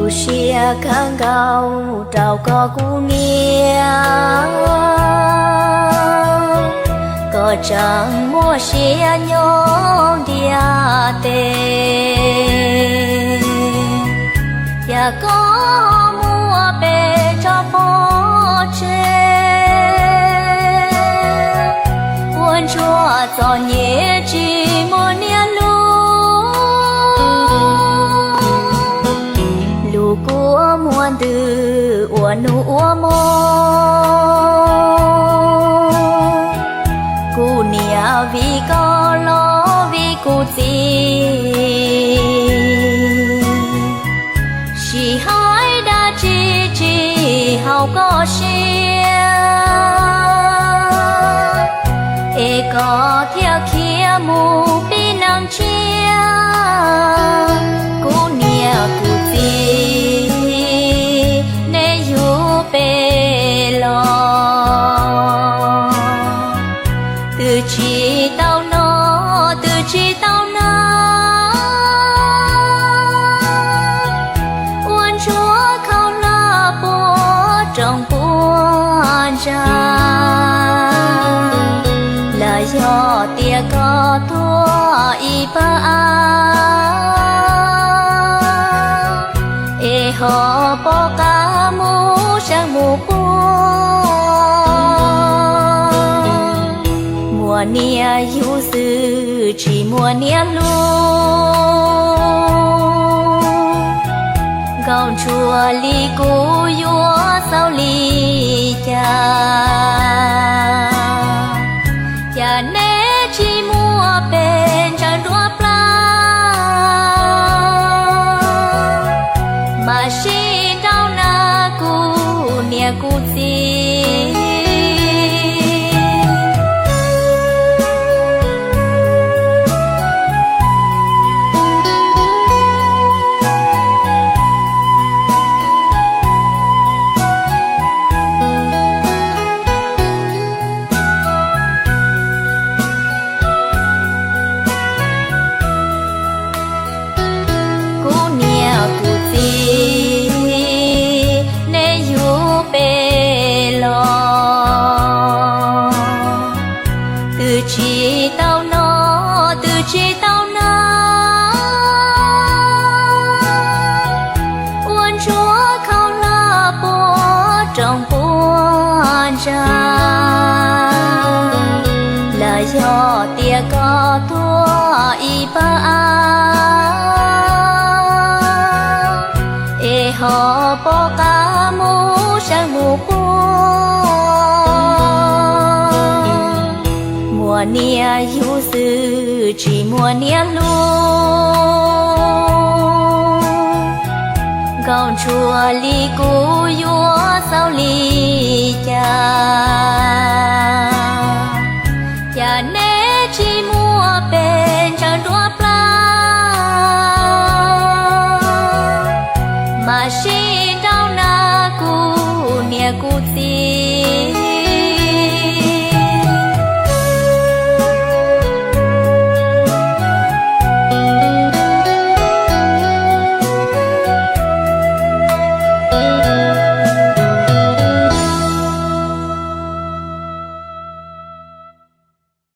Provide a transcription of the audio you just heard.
Siab kawg nkaus rau koj kuv niam, koj tseem muaj siab nyob ntiaj teb. Cas koj muab peb tso pov tseg, ua ntsuag txom nyem tsis muaj niam hlub. Lus kua muag ntws ua nus ua hmo, kuv niam vim koj los vim kuv txiv, sim hais dab tsi tsis haum koj siab, es koj thiaj khiav mus pib neeg tshiab. Kuv niam kuv txiv, neb yug peb los, twb tsis tau noj twb tsis tau hnav, ua ntsuag khaub hlab puag rooj puag ntsa. Los yog tias koj tuag ib pab av, es ho pom qab mus seev mus quaj. Muaj niam yug xwb tsis muaj niam hlub, nkauj ntsuag li kuv yuav xaus li cas? Cas neb tsis muab peb ntsaws nruab plab, mam sib nrauj na kuv niam kuv txiv. Kuv niam kuv txiv, neb yug peb los, twb tsis tau noj twb tsis tau hnav, ua ntsuag khaub hlab puag rooj puag ntsa. Los yog tias koj tuag ib pab av, es ho pom qab mus seev mus quaj. Muaj niam yug xwb tsis muaj niam hlub, nkauj ntsuag li kuv yuav xaus li